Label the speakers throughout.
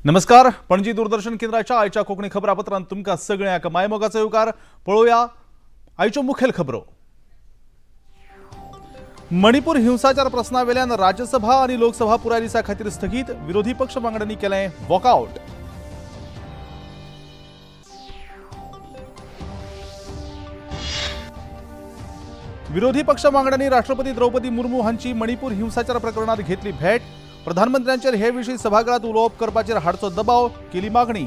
Speaker 1: नमस्कार, पणजी दूरदर्शन केंद्राच्या आयच्या कोंकणी खबरापत्रांत तुमकां सगळ्यांक मायमोगाचो येवकार. पळोवया आयच्यो मुखेल खबरो. मणिपूर हिंसाचार प्रस्नावेल्यान राज्यसभा आनी लोकसभा पुराय दिसा खातीर स्थगीत. विरोधी पक्ष वांगड्यांनी केलें वॉकआउट. विरोधी पक्ष वांगड्यांनी राष्ट्रपती द्रौपदी मुर्मू हांची मणिपूर हिंसाचार प्रकरणात घेतली भेट. प्रधानमंत्र्यांचेर हे विशीं सभाघरात उलोवप करपाचेर हाडचो दबाव, केली मागणी.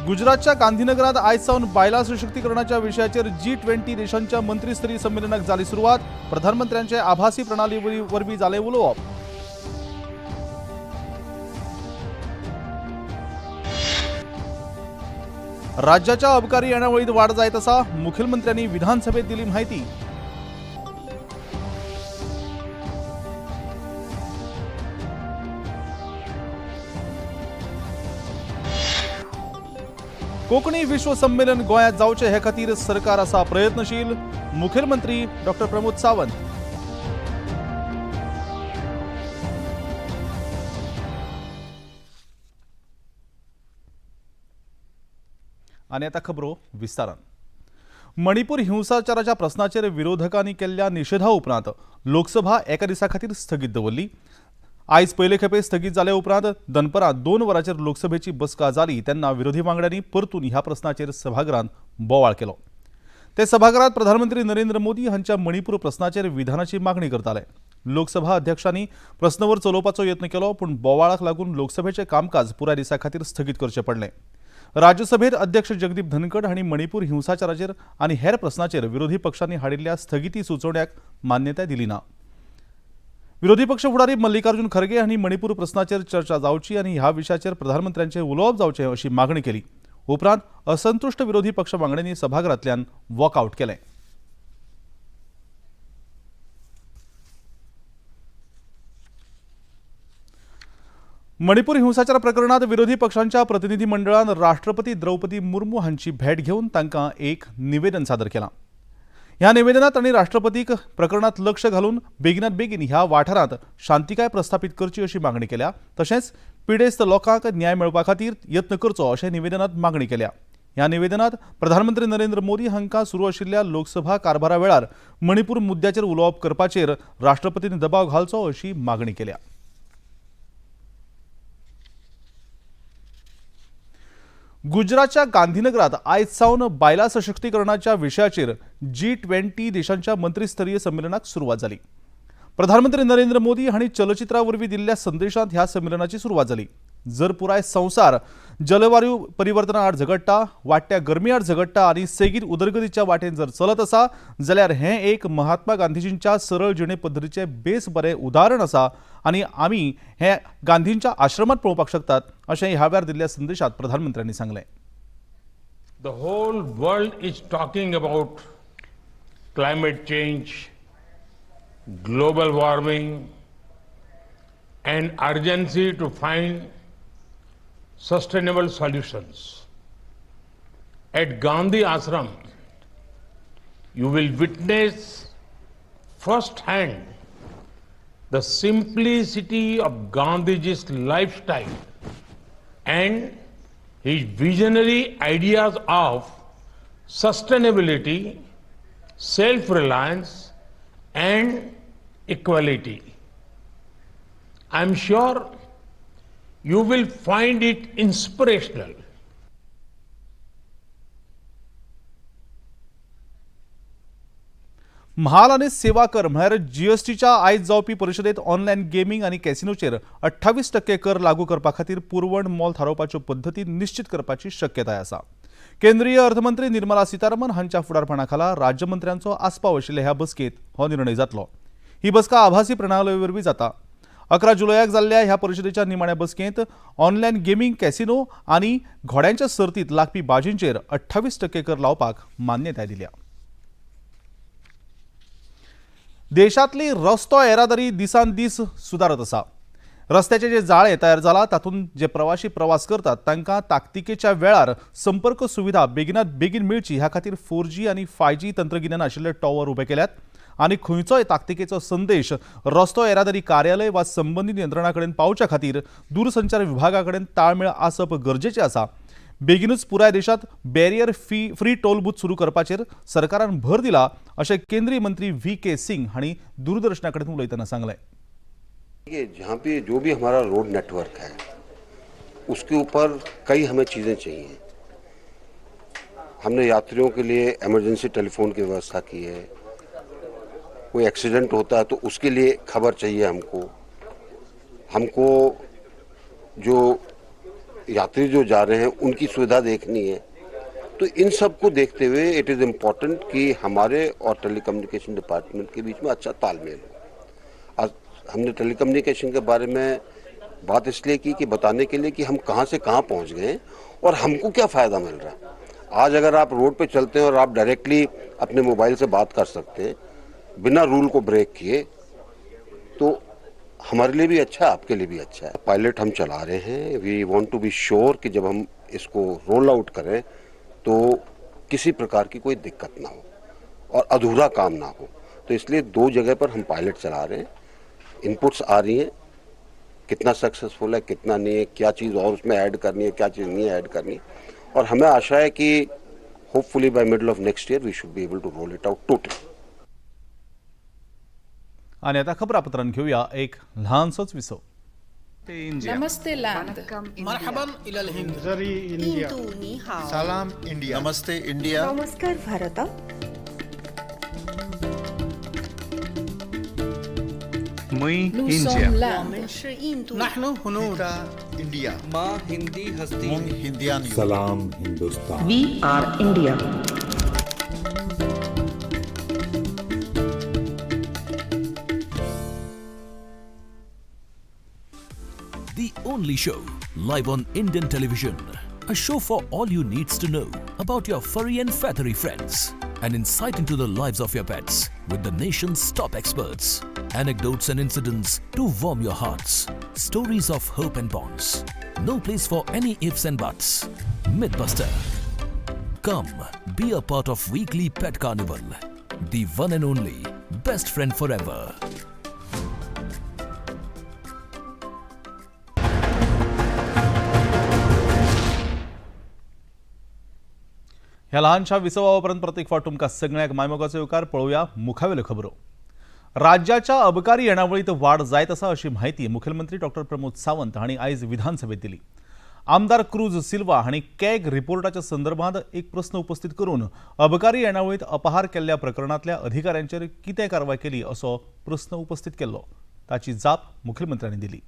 Speaker 1: गुजरातच्या गांधीनगरात आयज सावन बायलां सशक्तीकरणाच्या विशयाचेर जी 20 देशांच्या मंत्रीस्तरीय संमेलनाक जाली सुरवात. प्रधानमंत्र्यांचे आभासी प्रणाली वरवीं जालें उलोवप. राज्याच्या अबकारी येणावळीत वाढ जायत आसा. मुखेलमंत्र्यांनी विधानसभेत दिली माहिती. कोंकणी विश्व संमेलन गोंयांत जावचें हे खातीर सरकार आसा प्रयत्नशील. मुखेलमंत्री डॉक्टर प्रमोद सावंत. आनी आतां खबरो विस्तारान. मणिपूर हिंसाचाराच्या प्रस्नाचेर विरोधकांनी केल्ल्या निशेधा उपरांत लोकसभा एका दिसा खातीर स्थगीत दवरली. आयज पयले खेपे स्थगीत जाले उपरांत दनपरां 2 वरांचेर लोकसभेची बसका जाली तेन्ना विरोधी वांगड्यांनी परतून ह्या प्रस्नाचेर सभाघरांत बोवाळ केलो. ते सभाघरांत प्रधानमंत्री नरेंद्र मोदी हांच्या मणिपूर प्रस्नाचेर विधानाची मागणी करताले. लोकसभा अध्यक्षांनी प्रस्नवर चलोवपाचो यत्न केलो, पूण बोवाळाक लागून लोकसभेचें कामकाज पुराय दिसा खातीर स्थगीत करचें पडलें. राज्यसभेत अध्यक्ष जगदीप धनखड हांणी मणिपूर हिंसाचाराचेर आनी हेर प्रस्नाचेर विरोधी पक्षांनी हाडिल्ल्या स्थगिती सुचोवण्याक मान्यताय दिली ना. विरोधी पक्ष फुडारी मल्लिकार्जुन खरगे हांणी मणिपूर प्रस्नाचेर चर्चा जावची आनी ह्या विशयाचेर प्रधानमंत्र्यांचें उलोवप जावचें अशी मागणी केली. उपरांत असंतुश्ट विरोधी पक्ष वांगड्यांनी सभाघरांतल्यान वॉकआउट केलें. मणिपूर हिंसाचार प्रकरणात विरोधी पक्षांच्या प्रतिनिधी मंडळान राष्ट्रपती द्रौपदी मुर्मू हांची भेट घेवन तांकां एक निवेदन सादर केलां. ह्या निवेदनात तांणी राष्ट्रपतीक प्रकरणात लक्ष घालून बेगिनात बेगीन ह्या वाठारांत शांतिकाय प्रस्थापित करची अशी मागणी केल्या. तशेंच पिडेस्त लोकांक न्याय मेळपा खातीर यत्न करचो अशें निवेदनात मागणी केल्या. ह्या निवेदनात प्रधानमंत्री नरेंद्र मोदी हांकां सुरू आशिल्ल्या लोकसभा कारभारा वेळार मणिपूर मुद्द्याचेर उलोवप करपाचेर राष्ट्रपतीन दबाव घालचो अशी मागणी केल्या. गुजरातच्या गांधीनगरात आयज सावन बायलां सशक्तीकरणाच्या विशयाचेर जी 20 देशांच्या मंत्रीस्तरीय संमेलनाक सुरवात जाली. प्रधानमंत्री नरेंद्र मोदी हांणी चलचित्रा वरवीं दिल्ल्या संदेशांत ह्या संमेलनाची सुरवात जाली. जर पुराय संवसार जलवायू परिवर्तना आड झगडटा, वाडट्या गरमी आड झगडटा आनी सेगीत उदरगतीच्या वाटेन जर चलत आसा जाल्यार हें एक महात्मा गांधीजींच्या सरळ जिणे पद्दतीचें बेस बरें उदाहरण आसा आनी आमी हें गांधींच्या आश्रमांत पळोवपाक शकतात अशें ह्या वेळार दिल्ल्या संदेशांत प्रधानमंत्र्यांनी सांगलें.
Speaker 2: The whole world is talking about climate change, global warming, and urgency to find sustainable solutions. At Gandhi Ashram, you will witness firsthand the simplicity of Gandhiji's lifestyle and his visionary ideas of sustainability, self-reliance and equality. I am sure you will find it inspirational.
Speaker 1: म्हाल आनी सेवा कर म्हळ्यार जीएसटीच्या आयज जावपी परिशदेंत online gaming आनी कॅसिनोचेर 28% कर लागू करपा खातीर पुरवण मोल थारोवपाच्यो पद्दती निश्चित करपाची शक्यताय आसा. केंद्रीय अर्थमंत्री निर्मला सीतारामन हांच्या फुडारपणा खाला राज्यमंत्र्यांचो आस्पाव आशिल्ल्या ह्या बसकेंत हो निर्णय जातलो. ही बसका आभासी प्रणाली वरवीं जाता. 11 जुलयाक जाल्ल्या ह्या परिशदेच्या निमाण्या बसकेंत ऑनलायन गेमींग, कॅसिनो आनी घोड्यांच्या सर्तीत लागपी बाजींचेर 28% कर लावपाक मान्यताय दिल्या. देशांतली रस्तो येरादारी दिसान दीस सुदारत आसा. रस्त्याचे जे जाळे तयार जाला तातूंत जे प्रवाशी प्रवास करतात तांकां ताकतिकेच्या वेळार संपर्क सुविधा बेगिनात बेगीन मेळची ह्या खातीर 4G आनी 5G तंत्रगिन्यान आशिल्ले टॉवर उबे केल्यात आनी खंयचोय ताकतिकेचो संदेश रस्तो येरादारी कार्यालय वा संबंदीत यंत्रणा कडेन पावच्या खातीर दूरसंचार विभागा कडेन ताळमेळ आसप गरजेचें आसा. बेगीनूच पुराय देशात barrier fee free toll booth सुरू करपाचेर सरकारान भर दिला अशें केंद्रीय मंत्री व्ही के सिंग हांणी दूरदर्शना कडेन उलयतना सांगलें.
Speaker 3: ये जहाँ पे जो भी हमारा रोड नेटवर्क है उसके ऊपर कई हमें चीज़ें चाहिए. हमने यात्रियों के लिए इमरजेंसी टेलीफोन की व्यवस्था की है. कोई एक्सीडेंट होता है तो उसके लिए खबर चाहिए हमको. हमको जो यात्री जो जा रहे हैं उनकी सुविधा देखनी है. तो इन सब को देखते हुए it is important कि हमारे और टेलीकम्युनिकेशन डिपार्टमेंट के बीच में अच्छा तालमेल हो. आज हमने टेलीकम्युनिकेशन के बारे में बात इसलिए की कि बताने के लिए कि हम कहाँ से कहाँ पहुँच गए और हमको क्या फ़ायदा मिल रहा है. आज अगर आप रोड पे चलते हैं और आप डायरेक्टली अपने मोबाइल से बात कर सकते हैं बिना रूल को ब्रेक किए, तो हमारे लिए भी अच्छा है, आपके लिए भी अच्छा है. पायलट हम चला रहे हैं. We want to be sure कि जब हम इसको रोल आउट करें तो किसी प्रकार की कोई दिक्कत ना हो और अधूरा काम ना हो. तो इसलिए 2 जगह पर हम पायलट चला रहे हैं. इनपुट्स आ रही हैं, कितना सक्सेसफुल है कितना नहीं है, क्या चीज़ और उसमें ऐड करनी है, क्या चीज़ नहीं ऐड करनी. और हमें आशा है कि hopefully by middle of next year we should be able to roll it out totally.
Speaker 1: आणि आता खबरापत्रांत घेऊया एक ल्हानसोच विसव.
Speaker 4: नमस्ते लैंड.
Speaker 5: मरहबन इलल हिंद.
Speaker 6: इंडिया.
Speaker 7: सलाम India.
Speaker 6: Namaste India.
Speaker 8: Namaskar Bharat.
Speaker 4: Nous sommes l'Inde.
Speaker 5: नहनु हुनूद.
Speaker 7: इंडिया.
Speaker 9: माँ हिंदी हस्ती.
Speaker 7: मुंग हिंदियान.
Speaker 10: सलाम Hindustan.
Speaker 11: We are India.
Speaker 12: The only show live on Indian television. A show for all you needs to know about your furry and feathery friends. An insight into the lives of your pets with the nation's top experts. Anecdotes and incidents to warm your hearts. Stories of hope and bonds. No place for any ifs and buts. Mythbuster. Come, be a part of weekly pet carnival. The one and only best friend forever.
Speaker 1: ह्या ल्हानशा विसवा उपरांत प्रत्येक फावट तुमकां सगळ्यांक मायमोगाचो येवकार. पळोवया मुखावेल्यो खबरो. राज्याच्या अबकारी येणावळींत वाड जायत आसा अशी म्हायती मुखेलमंत्री डॉक्टर प्रमोद सावंत हांणी आयज विधानसभेत दिली. आमदार क्रूज सिल्वा हांणी कॅग रिपोर्टाच्या संदर्भात एक प्रस्न उपस्थित करून अबकारी येणावळींत अपहार केल्ल्या प्रकरणांतल्या अधिकाऱ्यांचेर कितें कारवाय केली असो प्रस्न उपस्थित केल्लो. ताची जाप मुखेलमंत्र्यांनी दिली.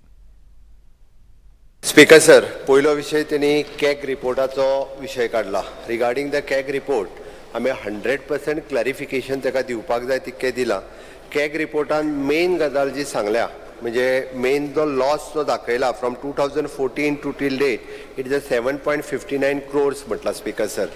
Speaker 13: स्पीकर सर, पयलो विशय तेणी कॅग रिपोर्टाचो विशय काडला. रिगार्डींग the CAG report आमी 100% क्लॅरिफिकेशन ताका दिवपाक जाय तितकें दिलां. कॅग रिपोर्टान मेन गजाल जी सांगल्या, म्हणजे मेन जो लॉस जो दाखयला from 2014 to till date it is a 7.59 crores म्हटला speaker sir.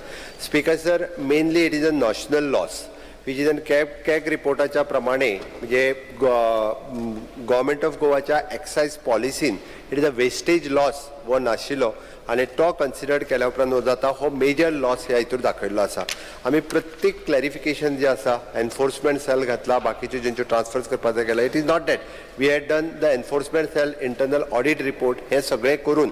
Speaker 13: Speaker sir, mainly it is a national loss which is an CAG रिपोर्टाच्या प्रमाणे, म्हणजे गव्हर्मेंट ऑफ गोवाच्या एक्सायज पॉलिसीन it is a wastage loss हो नाशिल्लो आनी तो कन्सिडर केल्या उपरांत हो जाता हो मेजर लॉस ह्या हितूर दाखयल्लो आसा. आमी प्रत्येक क्लॅरिफिकेशन जें आसा एनफोर्समेंट सेल घातला, बाकीच्यो जेंच्यो ट्रान्सफर्स करपाचें केलां. It is not that we had done the enforcement cell, internal audit report, हें सगळें करून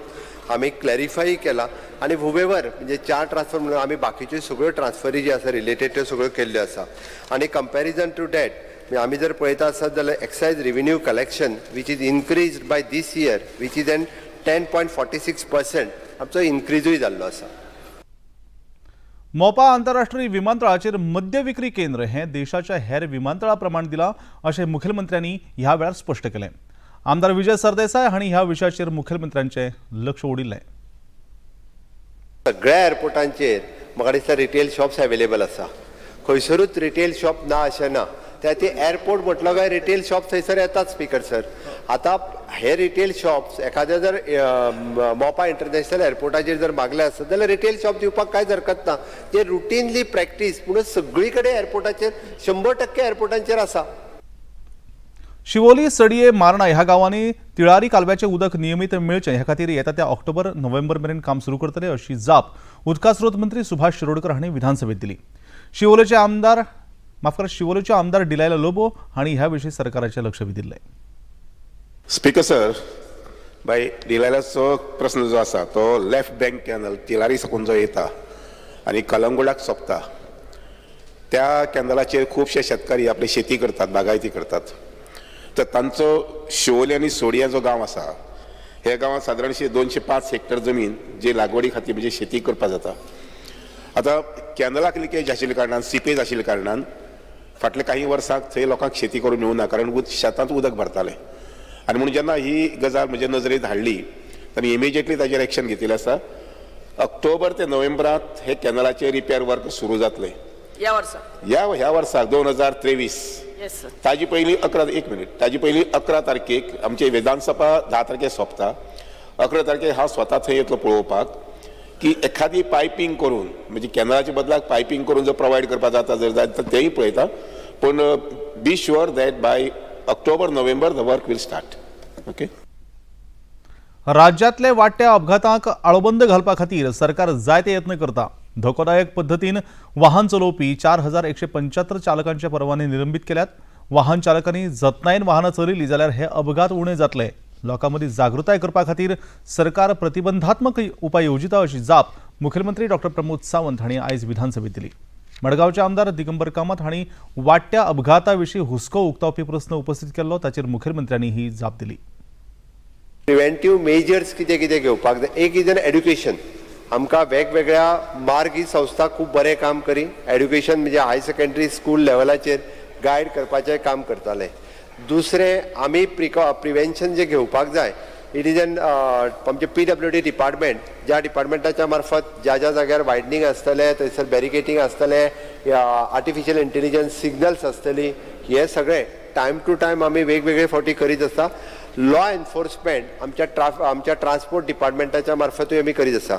Speaker 13: आमी क्लॅरिफाय केलां आनी हुवेवर म्हणजे 4 ट्रान्सफर म्हणून आमी बाकीच्यो सगळ्यो ट्रान्सफरी ज्यो आसा रिलेटेड त्यो सगळ्यो केल्ल्यो आसा. आनी कंपॅरिजन टू that आमी जर पळयता आसत जाल्यार excise revenue collection which is increase by this year which is an 10.46% आमचो इन्क्रिजूय जाल्लो आसा.
Speaker 1: मोपा आंतरराष्ट्रीय विमानतळाचेर मद्य विक्री केंद्र हें देशाच्या हेर विमानतळा प्रमाण दिलां अशें मुखेलमंत्र्यांनी ह्या वेळार स्पश्ट केलें. आमदार विजय सरदेसाय हांणी ह्या विशयाचेर मुखेलमंत्र्यांचें लक्ष ओडिल्लें.
Speaker 13: सगळ्या एअरपोर्टांचेर म्हाका दिसता रिटेल शॉप्स अवेलेबल आसा. खंयसरूच रिटेल शॉप ना अशें ना. त्या खातीर एअरपोर्ट म्हटलो काय रिटेल शॉप थंयसर येतात स्पीकर सर. आतां हे रिटेल शॉप्स एखाद्या जर मोपा इंटरनॅशनल एअरपोर्टाचेर जर मागले आसत जाल्यार रिटेल शॉप दिवपाक कांयच हरकत ना. जे रुटीनली प्रॅक्टीस म्हणून सगळी कडेन एअरपोर्टाचेर 100% एअरपोर्टांचेर आसा.
Speaker 1: शिवोली, सडये, मार्ना ह्या गांवांनी तिळारी कालव्याचें उदक नियमीत मेळचें ह्या खातीर येता त्या ऑक्टोबर नोव्हेंबर मेरेन काम सुरू करतले अशी जाप उदका स्रोत मंत्री सुभाष शिरोडकर हांणी विधानसभेत दिली. शिवोलेचे आमदार, माफ करा, शिवोलेचे आमदार डिलायला लोबो हांणी ह्या विशीं सरकाराचें लक्ष वेधिल्लें.
Speaker 6: स्पीकर सर, बाय डिलायलाचो प्रस्न जो आसा तो लेफ्ट बँक कॅनल तिलारी साकून जो येता आनी कलंगुडाक सोंपता, त्या कॅनलाचेर खुबशे शेतकारी आपली शेती करतात, बागायती करतात. तर तांचो शिवोली आनी सोडिया जो गांव आसा, ह्या गांवांत सादारणशी 205 हेक्टर जमीन जी लागवडी खातीर म्हणजे शेती करपाक जाता. आतां कॅनलाक लिकेज आशिल्ल्या कारणान, सिपेज आशिल्ल्या कारणान फाटल्या काही वर्सांक थंय लोकांक शेती करूंक मेळूना, कारण शेतांत उदक भरतालें. आनी म्हणून जेन्ना ही गजाल म्हज्या नजरेंत हाडली तेन्ना इमिजिएटली ताजेर एक्शन घेतिल्लें आसा. ऑक्टोबर ते नोव्हेंबरांत हे कॅनलाचे रिपेर वर्क सुरू जातलें.
Speaker 8: या वर्सा?
Speaker 6: ह्या वर्साक, 2023.
Speaker 8: Yes sir.
Speaker 6: ताजी पयलीं 11, एक मिनीट, ताजी पयलीं 11 तारखेक आमची विधानसभा 10 तारखेक सोंपता. 11 तारखेक हांव स्वता थंय येतलो पळोवपाक की एखादी पायपींग करून, म्हणजे कॅनलाच्या बदलाक पायपींग करून जर प्रोवायड करपाक जाता जर जायत तर तेंय पळयता. पूण be sure that by October November the work will start, okay.
Speaker 1: राज्यांतले वाडट्या अपघातांक आळबंद घालपा खातीर सरकार जायते यत्न करता. धोकोदायक पद्दतीन वाहन चलोवपी 4175 चालकांचे परवाने निलंबीत केल्यात. वाहन चालकांनी जतनायेन वाहनां चलयलीं जाल्यार हे अपघात उणे जातले. लोकां मदीं जागृताय करपा खातीर सरकार प्रतिबंधात्मक उपाय येवजिता अशी जाप मुखेलमंत्री डॉक्टर प्रमोद सावंत हांणी आयज विधानसभेत दिली. मडगांवचे आमदार दिगंबर कामत हांणी वाडट्या अपघाता विशीं हुस्को उक्तावपी प्रस्न उपस्थित केल्लो. ताचेर मुखेलमंत्र्यांनी ही जाप दिली.
Speaker 13: प्रिवेंटीव मेजर्स कितें कितें घेवपाक जाय. एक is an education. आमकां वेगवेगळ्या मार्ग ही संस्था खूब बरें काम करी. एड्युकेशन म्हणजे हायर सेकंडरी स्कूल लेवलाचेर गायड करपाचें काम करताले. दुसरें, आमी प्रिवेन्शन जें घेवपाक जाय, it is an आमचे पीडब्ल्यूडी डिपार्टमेंट, ज्या डिपार्टमेंटाच्या मार्फत ज्या ज्या जाग्यार वायडनींग आसतलें, थंयसर बॅरिकेटींग आसतलें, आर्टिफिशियल इंटेलिजन्स सिग्नल्स आसतली, हे सगळें टायम टू टायम आमी वेगवेगळे फावटी करीत आसता. लॉ एनफोर्समेंट आमच्या ट्रान्सपोर्ट डिपार्टमेंटाच्या मार्फतूय आमी करीत आसा.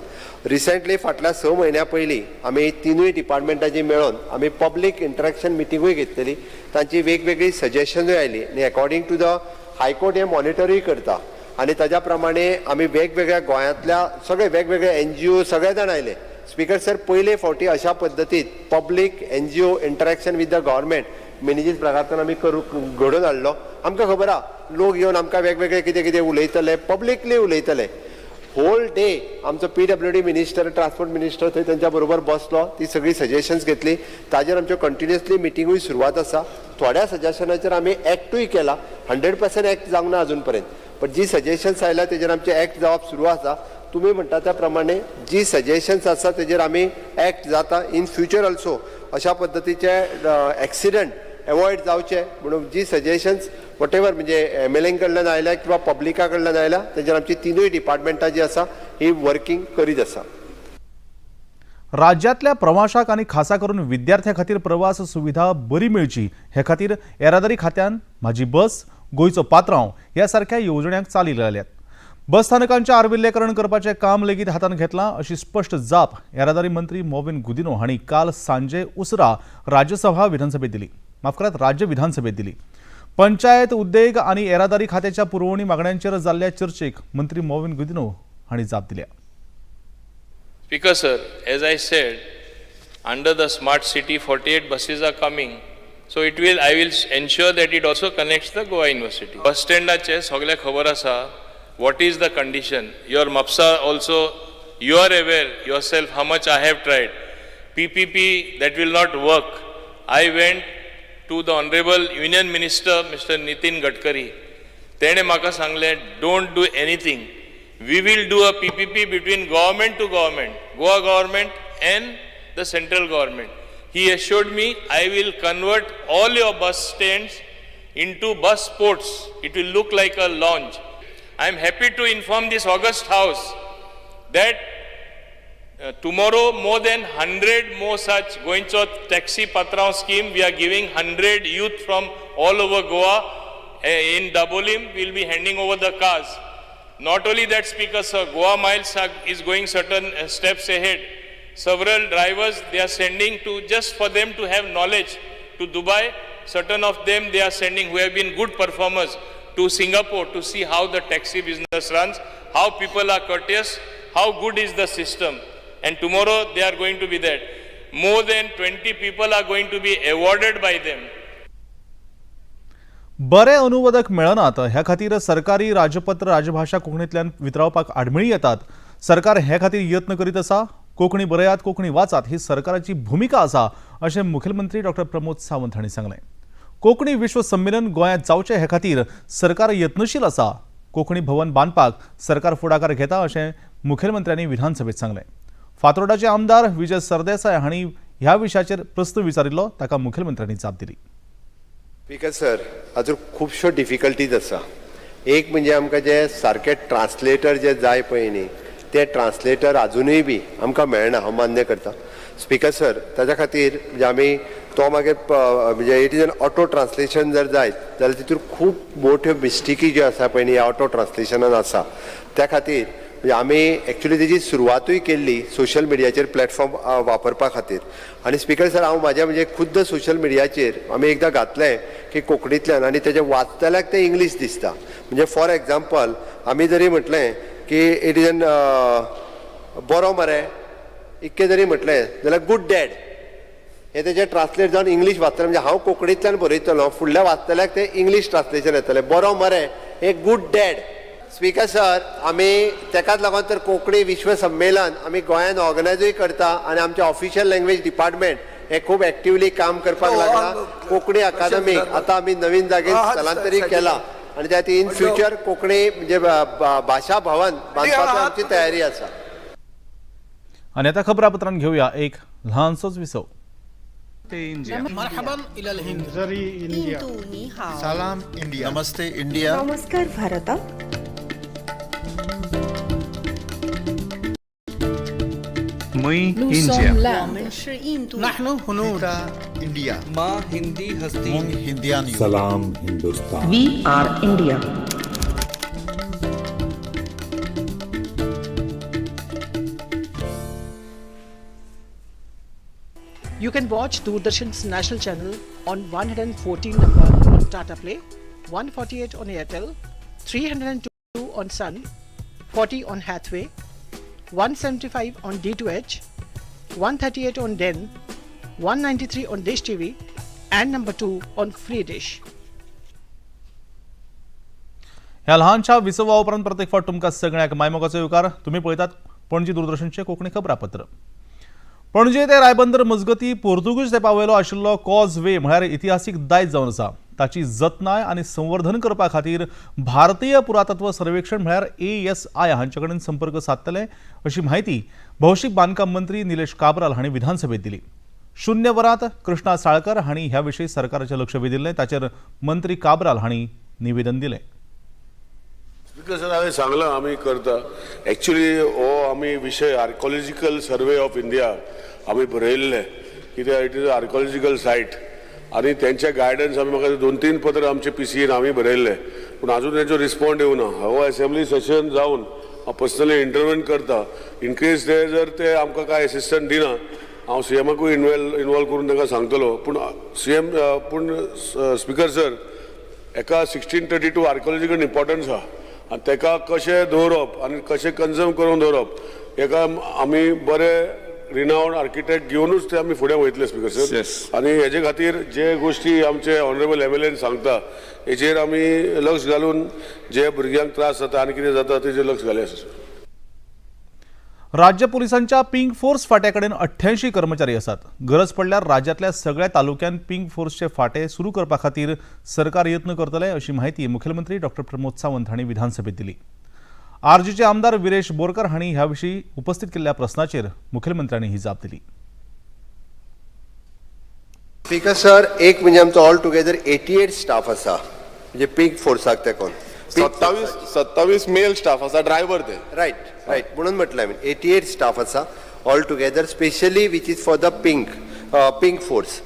Speaker 13: रिसेंटली फाटल्या 6 म्हयन्या पयलीं आमी तिनूय डिपार्टमेंटाची मेळोन आमी पब्लीक इंटरेक्शन मिटिंगूय घेतलेली. तांची वेगवेगळी सजेशनूय आयली आनी according to the High Court हे मॉनिटरूय करता आनी ताज्या प्रमाणे आमी वेगवेगळ्या गोंयांतल्या सगळे वेगवेगळे एनजीओ सगळे जाण आयले. स्पीकर सर, पयले फावटी अशा पद्दतीन public NGO interaction with the government Menezes ब्रागांतान आमी करूं घडोवन हाडलो. आमकां खबर आहा, लोक येवन आमकां वेगवेगळे कितें कितें उलयतले, पब्लिकली उलयतले. होल डे आमचो पीडब्ल्यूडी मिनिस्टर, ट्रान्सपोर्ट मिनिस्टर थंय तेंच्या बरोबर बसलो, ती सगळी सजेशन्स घेतली. ताजेर आमच्यो कंटिन्युअसली मिटिंगूय सुरवात आसा. थोड्या सजेशनाचेर आमी एक्टूय केला. 100% एक्ट जावंक ना अजून पर्यंत, पण जी सजेशन्स आयल्या तेजेर आमचे एक्ट जावप सुरू आसा. तुमी म्हणटा त्या प्रमाणे जी सजेशन्स आसा तेजेर आमी एक्ट जाता. इन फ्युचर ऑल्सो अशा पद्दतीचे एक्सिडंट एवॉयड जावचे म्हणून जी सजेशन्स what ever म्हणजे एमएलए कडल्यान आयल्या किंवा पब्लिका कडल्यान आयल्या, तेजेर आमची तिनूय डिपार्टमेंटां जी आसा ही वर्किंग करीत आसा.
Speaker 1: राज्यांतल्या प्रवाशांक आनी खासा करून विद्यार्थ्यां खातीर प्रवास सुविधा बरी मेळची हे खातीर येरादारी खात्यान म्हाजी बस, गोंयचो पात्रांव ह्या सारख्या येवजण्यांक चाली लायल्यात. बस स्थानकांचें आर्विल्लेकरण करपाचें काम लेगीत हातांत घेतलां अशी स्पश्ट जाप येरादारी मंत्री मॉविन गुदिनो हांणी काल सांजे उसरा राज्यसभा विधानसभेत दिली, माफ करात, राज्य विधानसभेत दिली. पंचायत, उद्देग आनी येरादारी खात्याच्या पुरवणी मागण्यांचेर जाल्ल्या चर्चेक मंत्री मॉविन गुदिनो हांणी जाप दिल्या.
Speaker 9: Speaker sir, as I said, under the smart city, 48 buses are coming. So I will ensure that it also connects the Goa University. Bus standaचे सगळे खबर आसा, what is the condition. Your Mapsa also, you are aware yourself how much I have tried. PPP, that will not work. I went to the Honorable Union Minister, Mr. Nitin Gadkari. तेणे म्हाका सांगलें, don't do anything. We will do a PPP between government to government, Goa government and the central government. He assured me, I will convert all your bus stands into bus ports. It will look like a lounge. I am happy to inform this august house that tomorrow more than 100 more such Goencho Taxi Patrao scheme, we are giving 100 youth from all over Goa. In Dabolim, we will be handing over the cars. Not only that, Speaker sir, Goa Miles is going certain steps ahead. Several drivers they are sending to just for them to have knowledge to Dubai. Certain of them they are sending who have been good performers to Singapore to see how the taxi business runs, how people are courteous, how good is the system. And tomorrow they are going to be there. More than 20 people are going to be awarded by them.
Speaker 1: बरे अनुवादक मेळनात ह्या खातीर सरकारी राजपत्र राजभाशा कोंकणींतल्यान वितरावपाक आडमेळी येतात. सरकार हे खातीर यत्न करीत आसा. कोंकणी बरयात, कोंकणी वाचात ही सरकाराची भुमिका आसा अशें मुखेलमंत्री डॉक्टर प्रमोद सावंत हांणी सांगलें. कोंकणी विश्व संमेलन गोंयांत जावचें हे खातीर सरकार यत्नशील आसा. कोंकणी भवन बांदपाक सरकार फुडाकार घेता अशें मुखेलमंत्र्यांनी विधानसभेत सांगलें. फातोर्डाचे आमदार विजय सरदेसाय हांणी ह्या विशयाचेर प्रस्न विचारिल्लो, ताका मुखेलमंत्र्यांनी जाप दिली.
Speaker 13: स्पीकर सर, हाजूर खुबश्यो डिफिकल्टीज आसा. एक म्हणजे आमकां जे सारके ट्रान्सलेटर जे जाय पळय न्ही, ते ट्रान्सलेटर आजुनूय बी आमकां मेळना, हांव मान्य करता स्पीकर सर. ताच्या खातीर म्हणजे आमी तो मागीर म्हणजे it is an auto translation जर जायत जाल्यार तितूर खूब मोठ्यो मिस्टेकी ज्यो आसा पळय न्ही ह्या ऑटो ट्रान्सलेशनान आसा. त्या खातीर म्हणजे आमी एक्चुली तेजी सुरवातूय केल्ली सोशल मिडियाचेर प्लॅटफॉर्म वापरपा खातीर. आनी स्पीकर सर, हांव म्हाज्या म्हणजे खुद्द सोशल मिडियाचेर आमी एकदां घातलें की कोंकणींतल्यान आनी तेजें वाचतल्याक तें इंग्लीश दिसता. म्हणजे फॉर एग्जाम्पल आमी जरी म्हटलें की it is an बरो मरे इतकें जरी म्हटलें जाल्यार गूड डॅड हें तेजें ट्रान्सलेट जावन इंग्लीश वाचतलें. म्हणजे हांव कोंकणींतल्यान बरयतलो, फुडल्या वाचतल्याक तें इंग्लीश ट्रान्सलेशन येतलें, बरो मरे हें गूड डॅड. स्पीकर सर, आमी तेकाच लागून तर कोंकणी विश्व संमेलन आमी गोंयांत ऑर्गनायजूय करता आनी आमचें ऑफिशियल लँग्वेज डिपार्टमेंट हें खूब एक्टिवली काम करपाक लागलां. कोंकणी अकादमीक आतां आमी नवीन जागेर स्थलांतरीत केलां आनी त्या खातीर इन फ्युचर कोंकणी म्हणजे भाशा भवन बांदपाची आमची तयारी आसा.
Speaker 1: आनी आतां खबरापत्रान घेवया एक ल्हानसोच विसव.
Speaker 5: مرحبا إلى الهند.
Speaker 7: Salam India. Namaste India.
Speaker 8: नमस्कार भारत.
Speaker 4: मै India.
Speaker 5: نحن هنود.
Speaker 7: India.
Speaker 4: माँ हिंदी हस्ती.
Speaker 7: मुंग हिंदियान.
Speaker 6: सलाम Hindustan.
Speaker 8: We are India.
Speaker 4: You can watch Doordarshan's national channel on 114 number on Tata Play, 148 on Airtel, 302 on Sun, 40 on Hathway, 175 on D2H, 138 on Den, 193 on Dish TV, and number 2 on Free Dish.
Speaker 1: ह्या ल्हानशा विसवा उपरांत प्रत्येक फावट तुमकां सगळ्यांक मायमोगाचो येवकार. तुमी पळयतात पणजी दूरदर्शनचें कोंकणी खबरापत्र. पणजे ते रायबंदर मजगती पोर्तुगीज तेंपावयलो आशिल्लो कॉज वे म्हळ्यार इतिहासीक दायज जावन आसा. ताची जतनाय आनी संवर्धन करपा खातीर भारतीय पुरातत्व सर्वेक्षण म्हळ्यार ASI हांचे कडेन संपर्क सादतले अशी म्हायती भौशीक बांदकाम मंत्री निलेश काब्राल हांणी विधानसभेत दिली. शून्य वरांत कृष्णा साळकर हांणी ह्या विशीं सरकाराचें लक्ष वेधिल्लें. ताचेर मंत्री काब्राल हांणी निवेदन दिलें.
Speaker 6: स्पीकर सर, हांवें सांगलां आमी करता. एक्चुली हो आमी विशय आर्कोलॉजिकल सर्वे ऑफ इंडिया आमी बरयल्ले, कित्याक it is a archaeological site आनी तेंचे गायडन्स आमी म्हाका 2-3 पत्र आमचे PCN आमी बरयल्ले, पूण आजून तेंचो रिस्पोंड येवना. हो एसेंब्ली सेशन जावन हांव पर्सनली इंटरवेन करता. इनकेस ते जर ते आमकां कांय एसिस्टंट दिना, हांव सीएमाकूय इनवॉल्व करून तांकां सांगतलो. पूण सीएम पूण स्पीकर सर, एका 1632 आर्कोलॉजिकल इम्पॉर्टन्स आहा आनी तेका कशें दवरप आनी कशें कन्जर्व करून दवरप हेका आमी बरे रिनावड आर्किटेक्ट घेवनूच ते आमी फुडें वयतले स्पीकर सर. आनी हेजे खातीर जे गोश्टी आमचे ऑनरेबल MLA सांगता हेजेर आमी लक्ष घालून जे भुरग्यांक त्रास जाता आनी कितें जाता तेजेर लक्ष घालया सर.
Speaker 1: राज्य पोलिसांच्या पिंक फोर्स फाट्याकडेन 88 कर्मचारी आसात. गरज पडल्यार राज्यांतल्या सगळ्या तालुक्यांत पिंक फोर्सचे फाटे सुरू करपा खातीर सरकार यत्न करतले अशी म्हायती मुखेलमंत्री डॉक्टर प्रमोद सावंत हांणी विधानसभेत दिली. आरजीचे आमदार विरेश बोरकर हांणी ह्या विशीं उपस्थित केल्ल्या प्रस्नाचेर मुखेलमंत्र्यांनी ही जाप दिली.
Speaker 13: स्पीकर सर, एक म्हणजे आमचो ऑल टुगेदर 88 स्टाफ आसा, म्हणजे पिंक फोर्साक तेकोन
Speaker 6: 27 मेल स्टाफ आसा, ड्रायव्हर ते.
Speaker 13: रायट रायट, म्हणून म्हटलें हांवें 88 स्टाफ आसा all together, specially which is for the pink force.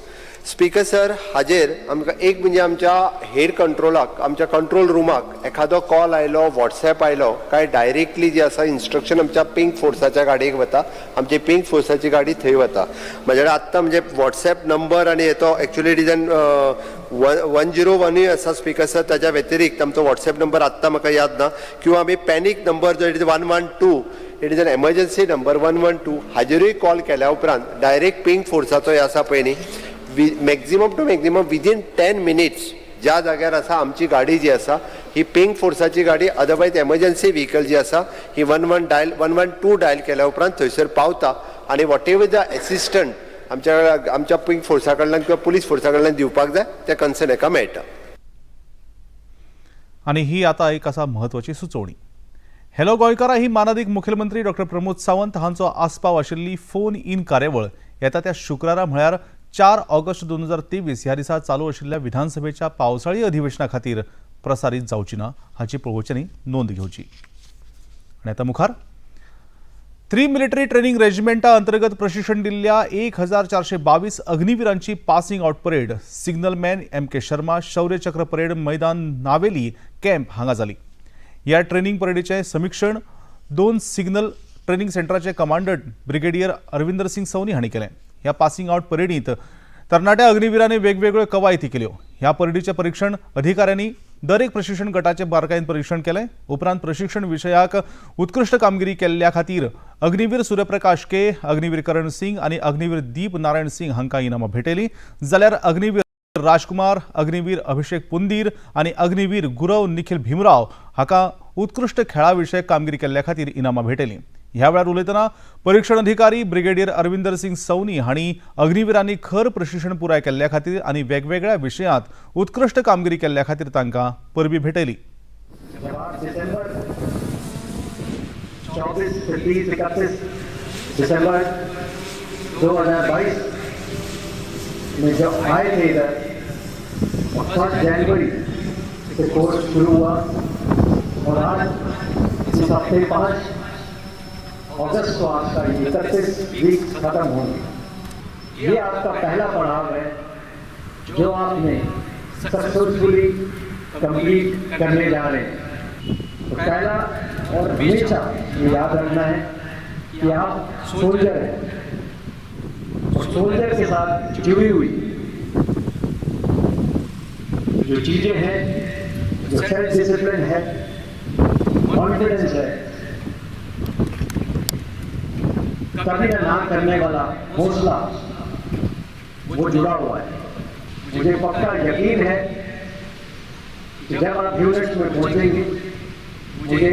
Speaker 13: Speaker sir, हाजेर आमकां एक म्हणजे आमच्या हेड कंट्रोलाक, आमच्या कंट्रोल रुमाक एखादो कॉल आयलो, वॉट्सॅप आयलो काय डायरेक्टली जी आसा इन्स्ट्रक्शन आमच्या पिंक फोर्साच्या गाडयेक वता. आमची पिंक फोर्साची गाडी थंय वता. म्हाजे कडेन आत्तां म्हणजे वॉट्सॅप नंबर आनी येतो, actually it is an 101यूय आसा स्पीकर सर. ताच्या व्यतिरिक्त आमचो वॉट्सॅप नंबर आत्तां म्हाका याद ना किंवा आमी पॅनीक नंबर जो, it is 112, it is an emergency number, 112, हाजेरूय call केल्या उपरांत डायरेक्ट पिंक फोर्साचो हे आसा पळय न्ही, maximum to maximum within 10 minutes ज्या जाग्यार आसा आमची गाडी जी आसा ही पिंक फोर्साची गाडी, अदरवायज एमर्जन्सी व्हिकल जी आसा ही 112 डायल केल्या उपरांत थंयसर पावता आनी what ever the assistant आमच्या आमच्या पिंक फोर्सा कडल्यान किंवा पुलीस फोर्सा कडल्यान दिवपाक जाय, ते कन्सर्न हेका मेळटा.
Speaker 1: आणि ही आता एक आसा म्हत्वाची सुचोवणी. हॅलो गोंयकारा ही मानादीक मुखेलमंत्री डॉक्टर प्रमोद सावंत हांचो आस्पाव आशिल्ली फोन इन कार्यावळ येता त्या शुक्रारा म्हळ्यार 4 ऑगस्ट 2023 ह्या दिसा चालू आशिल्ल्या विधानसभेच्या पावसाळी अधिवेशना खातीर प्रसारीत जावची ना हाची पळोवच्यांनी नोंद घेवची. आनी आतां मुखार, थ्री मिलिटरी ट्रेनिंग रेजिमेंटा अंतर्गत प्रशिक्षण दिल्ल्या 1422 अग्निवीरांची passing out parade signalman M K Sharma Shaurya Chakra parade मैदान, नावेली कॅम्प हांगा जाली. ह्या ट्रेनिंग परेडीचें समिक्षण दोन सिग्नल ट्रेनिंग सेंटराचे कमांडंट ब्रिगेडियर अरविंदर सिंग सौनी हांणी केलें. ह्या पासिंग आउट परेडींत तरणाट्या अग्निवीरांनी वेगवेगळ्यो कवायती केल्यो. ह्या परेडीचें परीक्षण अधिकाऱ्यांनी दर एक प्रशिक्षण गटाचें बारकायेन परीक्षण केलें. उपरांत प्रशिक्षण विशयाक उत्कृश्ट कामगिरी केल्ल्या खातीर अग्निवीर सूर्यप्रकाश के, अग्निवीर करण सिंग आनी अग्निवीर दीप नारायण सिंग हांकां इनामां भेटयलीं, जाल्यार अग्निवीर राजकुमार, अग्निवीर अभिषेक पुंदीर आनी अग्निवीर गुरव निखिल भीमराव हाका उत्कृश्ट खेळा विशयक कामगिरी केल्ल्या खातीर इनामां भेटयलीं. ह्या वेळार उलयतना परीक्षण अधिकारी ब्रिगेडियर अरविंदर सिंग सौनी हांणी अग्निवीरांनी खर प्रशिक्षण पुराय केल्ल्या खातीर आनी वेगवेगळ्या विशयांत उत्कृश्ट कामगिरी केल्ल्या खातीर तांकां परबी भेटयली.
Speaker 10: जब आप दिसंबर 24, 30, 31 दिसंबर 2022 में जब आए थे इधर और 1 जनवरी से कोर्स शुरू हुआ और आज इस हफ्ते 5 अगस्त को आपका ये 31 वीक खत्म होंगे. ये आपका पहला पड़ाव है जो आपने सक्सेसफुली कंप्लीट करने जा रहे हैं. तो पहला और हमेशा ये याद रखना है कि आप सोल्जर हैं और सोल्जर के साथ जुड़ी हुई जो चीजें हैं, जो सेल्फ डिसिप्लिन है, कॉन्फिडेंस है, कभी ना ना करने वाला हौसला, वो जुड़ा हुआ है. मुझे पक्का यकीन है कि जब आप यूनिट्स में पहुंचेंगे, मुझे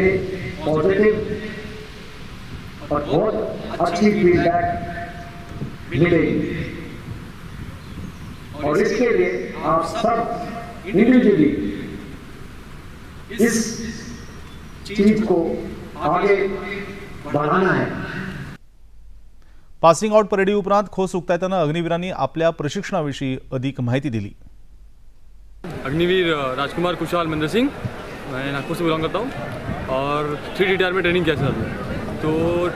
Speaker 10: पॉजिटिव और बहुत अच्छी फीडबैक मिलेगी और इसके लिए आप सब इंडिविजुअली इस चीज को आगे बढ़ाना है.
Speaker 1: पासिंग आउट परेडी उपरांत खोस उक्तायतना अग्निवीरांनी आपल्या प्रशिक्षणाविशीं अदीक म्हायती दिली.
Speaker 11: अग्निवीर राजकुमार कुशाल महेंद्र सिंह, मैं नागपुर से बिलोंग करता हूँ और 3 डी में ट्रेनिंग किया सर. तो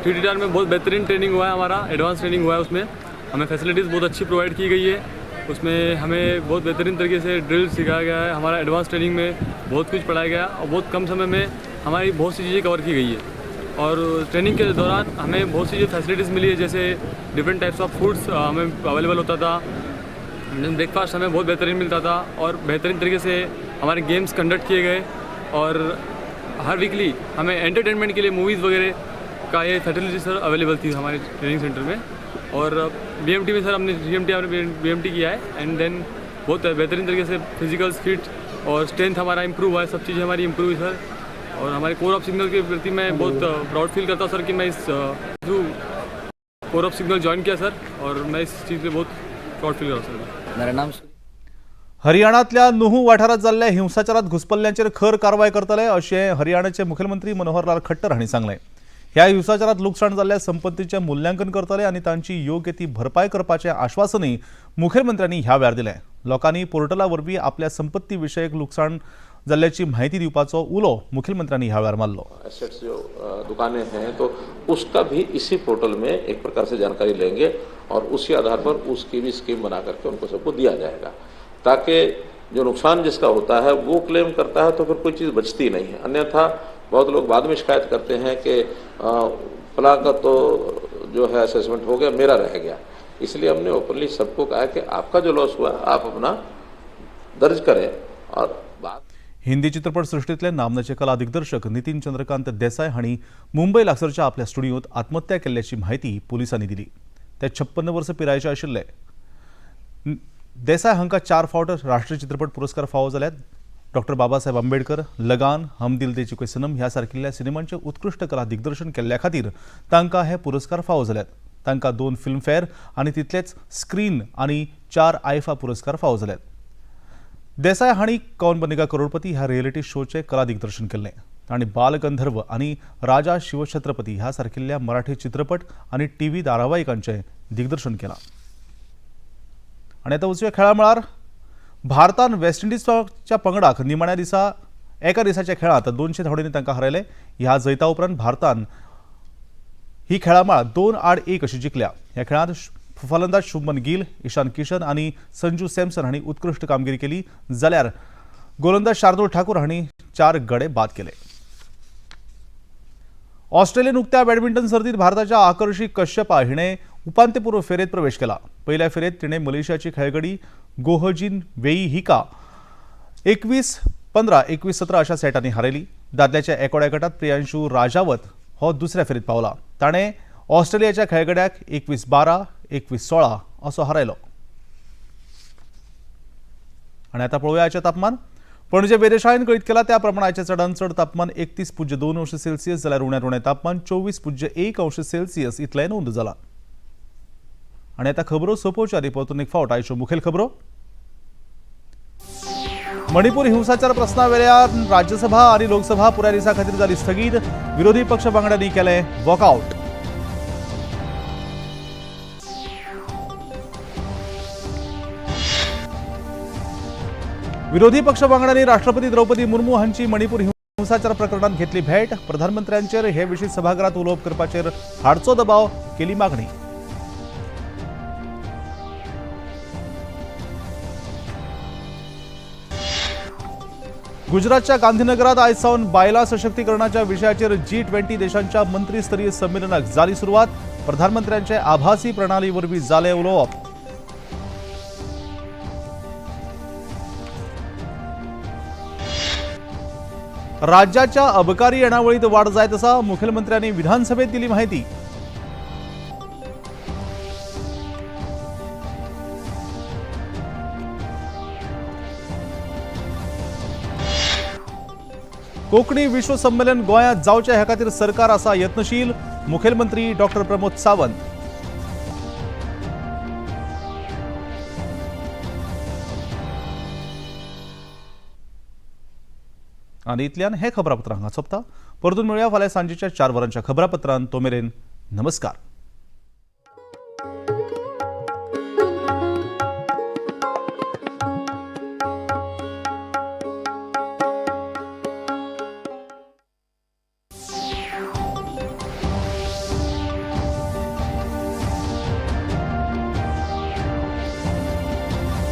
Speaker 11: 3 डी में बहुत बेहतरीन ट्रेनिंग हुआ है हमारा, एडवांस ट्रेनिंग हुआ है. उसमें हमें फैसिलिटीज़ बहुत अच्छी प्रोवाइड की गई है. उसमें हमें बहुत बेहतरीन तरीके से ड्रिल सिखाया गया है. हमारा एडवांस ट्रेनिंग में बहुत कुछ पढ़ाया गया और बहुत कम समय में हमारी बहुत सी चीज़ें कवर की गई है. और ट्रेनिंग के दौरान हमें बहुत सी जो फैसिलिटीज़ मिली है, जैसे डिफरेंट टाइप्स ऑफ फूड्स हमें अवेलेबल होता था, ब्रेकफास्ट हमें बहुत बेहतरीन मिलता था और बेहतरीन तरीके से हमारे गेम्स कंडक्ट किए गए और हर वीकली हमें एंटरटेनमेंट के लिए मूवीज़ वगैरह का ये फैसिलिटी सर अवेलेबल थी हमारे ट्रेनिंग सेंटर में. और बीएमटी में सर हमने जीएमटी, हमने बीएमटी किया है एंड then बहुत बेहतरीन तरीके से फिजिकल फिट और स्ट्रेंथ हमारा इम्प्रूव हुआ है. सब चीज़ें हमारी इम्प्रूव हुई सर. और हमारे कोर ऑफ सिग्नल के प्रति मैं बहुत प्राउड फील करता हूँ सर कि मैं इस through core of signal join किया सर और मैं इस चीज़ पे बहुत प्राउड फील करता हूँ सर.
Speaker 14: मेरा नाम
Speaker 1: हरियाणातल्या नुहू वाठारात जाल्ल्या हिंसाचारात घुसपल्ल्यांचेर खर कारवाय करतले अशें हरियाणाचे मुखेलमंत्री मनोहरलाल खट्टर हांणी सांगलें. ह्या हिंसाचारात लुकसाण जाल्ल्या संपत्तीचें मुल्यांकन करतले आनी तांची योग्य ती भरपाय करपाचें आश्वासनूय मुखेलमंत्र्यांनी ह्या वेळार दिलें. लोकांनी पोर्टला वरवीं आपल्या संपत्ती विशयक लुकसाण जाल्ल्याची म्हायती दिवपाचो उलो मुखेलमंत्र्यांनी ह्या वेळार मारलो.
Speaker 14: एसेट्स जो दुकानें हैं तो उसका भी इसी पोर्टल में एक प्रकार से जानकारी लेंगे और उसी आधार पर उसकी भी स्कीम बना करके उनको सबको दिया जाएगा, ताकि जो नुकसान जिसका होता है वो क्लेम करता है तो फिर कोई चीज़ बचती नहीं है। अन्यथा बहुत लोग बाद में शिकायत करते हैं कि फलां का तो जो है असेसमेंट हो गया, मेरा रह गया। इसलिए हमने ओपनली सबको कहा कि आपका जो लॉस हुआ आप अपना दर्ज करें और बात।
Speaker 1: हिंदी चित्रपट सृष्टीतले नामनेचे कला दिग्दर्शक नितीन चंद्रकांत देसाय हांणी मुंबय लागसरच्या आपल्या स्टुडियोंत आत्महत्या केल्ल्याची म्हायती पुलिसांनी दिली. ते 56 वर्सां पिरायेचे आशिल्ले. देसाय हांकां 4 फावट राष्ट्रीय चित्रपट पुरस्कार फावो जाल्यात. डॉक्टर बाबासाहेब आंबेडकर, लगान, हम दिल दे चुके सनम ह्या सारकिल्ल्या सिनेमांचे उत्कृश्ट कला दिग्दर्शन केल्ल्या खातीर तांकां हे पुरस्कार फावो जाल्यात. तांकां 2 फिल्मफेअर आनी तितलेच स्क्रीन आनी 4 आयफा पुरस्कार फावो जाल्यात. देसाय हांणी कौन बनेगा करोडपती ह्या रियलिटी शोचे कला दिग्दर्शन केल्लें. तांणी बालगंधर्व आनी राजा शिवछत्रपती ह्या सारकिल्ल्या मराठी चित्रपट आनी टीव्ही धारावाहिकांचें दिग्दर्शन केलां. आनी आतां वचुया खेळा मळार. भारतान वेस्ट इंडिजाच्या पंगडाक निमाण्या दिसा एका दिसाच्या खेळांत 200 धांवड्यांनी तांकां हरयलें. ह्या जैता उपरांत भारतान ही खेळामाळ 2-1 अशी जिखल्या. ह्या खेळांत फलंदाज शुभमन गिल, ईशान किशन आनी संजू सॅमसन हांणी उत्कृश्ट कामगिरी केली, जाल्यार गोलंदाज शार्दुल ठाकूर हांणी 4 गडे बाद केले. ऑस्ट्रेलियन उक्त्या बॅडमिंटन सर्तीत भारताच्या आकर्षी कश्यपा हिणें उपांत्यपूर्व फेरयेत प्रवेश केला. पहिल्या फेरयेत तिणें मलेशियाची खेळगडी गोहजीन वेई हिका 21-15, 21-17 अशा सेटांनी हारयली. दादल्याच्या एकोड्या गटात प्रियांशू राजावत हो दुसऱ्या फेरीत पावला. ताणें ऑस्ट्रेलियाच्या खेळगड्याक 21-12, 21-16 असो हारयलो. आनी आतां पळोवया आयचें तापमान. पणजे वेधशाळेन कळीत केला त्या प्रमाण आयचें चडांत चड तापमान 31.2 अंश सेल्सियस जाल्यार उण्यांत उणें तापमान 24.1 अंश सेल्सियस इतलें नोंद जालां. आनी आतां खबरो सोंपोवच्या आदीं परतून एक फावट आयच्यो मुखेल खबरो. मणिपूर हिंसाचार प्रस्नावेल्यान राज्यसभा आनी लोकसभा पुराय दिसा खातीर जाली स्थगीत. विरोधी पक्ष वांगड्यांनी केलें वॉकआवट. विरोधी पक्ष वांगड्यांनी राष्ट्रपती द्रौपदी मुर्मू हांची मणिपूर हिंसाचार प्रकरणात घेतली भेट. प्रधानमंत्र्यांचेर हे विशीं सभाघरात उलोवप करपाचेर हाडचो दबाव केली मागणी. गुजरातच्या गांधीनगरात आयज सावन बायलां सशक्तीकरणाच्या विशयाचेर G20 देशांच्या मंत्रीस्तरीय संमेलनाक जाली सुरवात. प्रधानमंत्र्यांचे आभासी प्रणाली वरवीं जालें उलोवप. राज्याच्या अबकारी येणावळीत वाढ जायत आसा, मुखेलमंत्र्यांनी विधानसभेत दिली माहिती. कोंकणी विश्व संमेलन गोंयांत जावचें ह्या खातीर सरकार आसा यत्नशील, मुखेलमंत्री डॉक्टर प्रमोद सावंत. आनी इतल्यान हे खबरापत्र हांगा सोंपता. परतून मेळुया फाल्यां सांजेच्या 4 वरांच्या खबरापत्रांत. तो मेरेन नमस्कार.